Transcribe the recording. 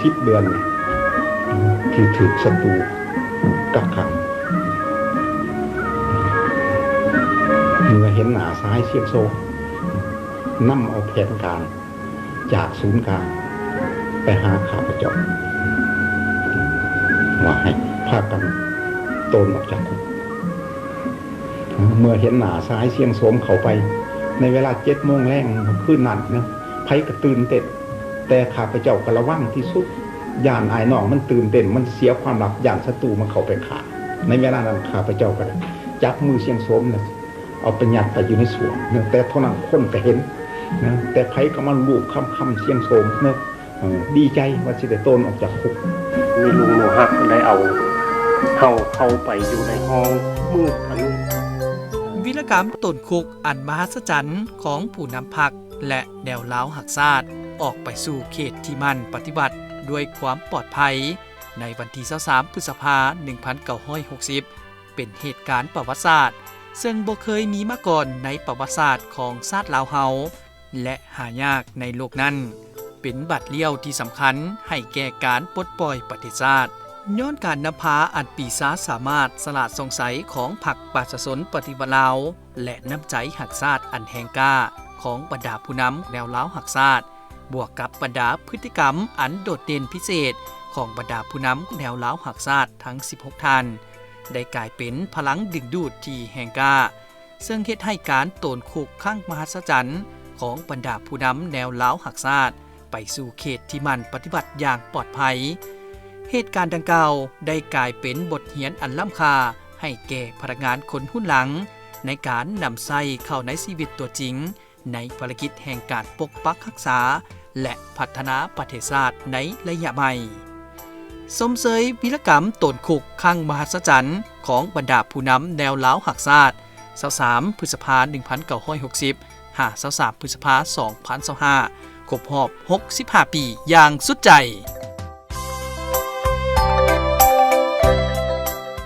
ສິບເດືອນທີ່ຖືກສັດຕູກັກຂັງ. ເມື່ອເຫັນໜ້າຊາຍຊຽງໂຊມ ນຳເອົາແຜນການຈາກສູນກາງໄປຫາຂ້າພະເຈົ້າ ວ່າໃຫ້ພາກັນໂຕນອອກຈາກຄຸກ. ເມື່ອເຫັນໜ້າຊາຍຊຽງໂສມເຂົ້າໄປ ໃນເວລາເຈັດໂມງແລງຄືນນັ້ນນະ ໃຜກໍຕື່ນເຕັ້ນ, ແຕ່ຂ້າພະເຈົ້າກໍລະວັງທີ່ສຸດ, ຢ້ານອ້າຍນ້ອງມັນຕື່ນເຕັ້ນ, ມັນເສຍຄວາມລັບ, ຢ້ານສັດຕູມັນເຂົ້າໄປຂ້າ. ໃນເວລານັ້ນ ຂ້າພະເຈົ້າກໍໄດ້ຈັບມືຊຽງໂສມນະ ເອົາໄປຍັດໄປຢູ່ໃນສ້ວມນະ, ແຕ່ເທົ່ານັ້ນຄົນກໍເຫັນນະ, ແຕ່ໃຜກໍມາລູບຄຳຄຳຊຽງໂສມນະ, ເອີ ດີໃຈວ່າຊິໄດ້ໂຕນອອກຈາກຄຸກ. ມີລຸງໂມຮັກໄດ້ເອົາເຮົາເຂົ້າໄປຢູ່ໃນຫ້ອງມືດອັນໜຶ່ງ. ວິລະກຳໂຕນຄຸກອັນມະຫັດສະຈັນຂອງຜູ້ນຳພັກ ແລະ ແນວລາວຮັກຊາດ ອອກໄປສູ່ເຂດທີ່ໝັ້ນປະຕິວັດດ້ວຍຄວາມປອດໄພ ໃນວັນທີຊາວສາມ ພຶດສະພາ ໜຶ່ງພັນເກົ້າຮ້ອຍຫົກສິບ ເປັນເຫດການປະຫວັດສາດ ເຊິ່ງບໍ່ເຄີຍມີມາກ່ອນໃນປະຫວັດສາດຂອງຊາດລາວເຮົາ ແລະ ຫາຍາກໃນໂລກນັ້ນ, ເປັນບາດລ້ຽວທີ່ສຳຄັນໃຫ້ແກ່ການປົດປ່ອຍປະເທດຊາດ. ຍ້ອນການນຳພາອັນປີຊາສາມາດສະຫຼາດສ່ອງໃສຂອງພັກປະຊາຊົນປະຕິວັດລາວ ແລະ ນ້ຳໃຈຮັກຊາດອັນແຮງກ້າຂອງບັນດາຜູ້ນຳແນວລາວຮັກຊາດ, ບວກກັບບັນດາພຶດຕິກຳອັນໂດດເດັ່ນພິເສດຂອງບັນດາຜູ້ນຳແນວລາວຮັກຊາດທັງສິບຫົກທ່ານ ໄດ້ກາຍເປັນພະລັງດຶງດູດທີ່ແຮງກ້າ, ເຊິ່ງເຮັດໃຫ້ການໂຕນຄຸກຄັ້ງມະຫັດສະຈັນຂອງບັນດາຜູ້ນຳແນວລາວຮັກຊາດ ໄປສູ່ເຂດທີ່ໝັ້ນປະຕິບັດຢ່າງປອດໄພ. ເຫດການດັ່ງກ່າວໄດ້ກາຍເປັນບົດຮຽນອັນລ້ຳຄ່າໃຫ້ແກ່ພະນັກງານຄົນຮຸ່ນຫຼັງ ໃນການນຳໃຊ້ເຂົ້າໃນຊີວິດຕົວຈິງ ໃນພາລະກິດແຫ່ງການປົກປັກຮັກສາ ແລະ ພັດທະນາປະເທດຊາດໃນໄລຍະໃໝ່. ຊົມເຊີຍວິລະກຳໂຕນຄຸກຄັ້ງມະຫັດສະຈັນຂອງບັນດາຜູ້ນຳແນວລາວຮັກຊາດ ຊາວສາມ ພຶດສະພາ ໜຶ່ງພັນເກົ້າຮ້ອຍຫົກສິບ ຫາ ຊາວສາມ ພຶດສະພາ ສອງພັນຊາວຫ້າ ຄົບຮອບຫົກສິບຫ້າປີຢ່າງສຸດໃຈ.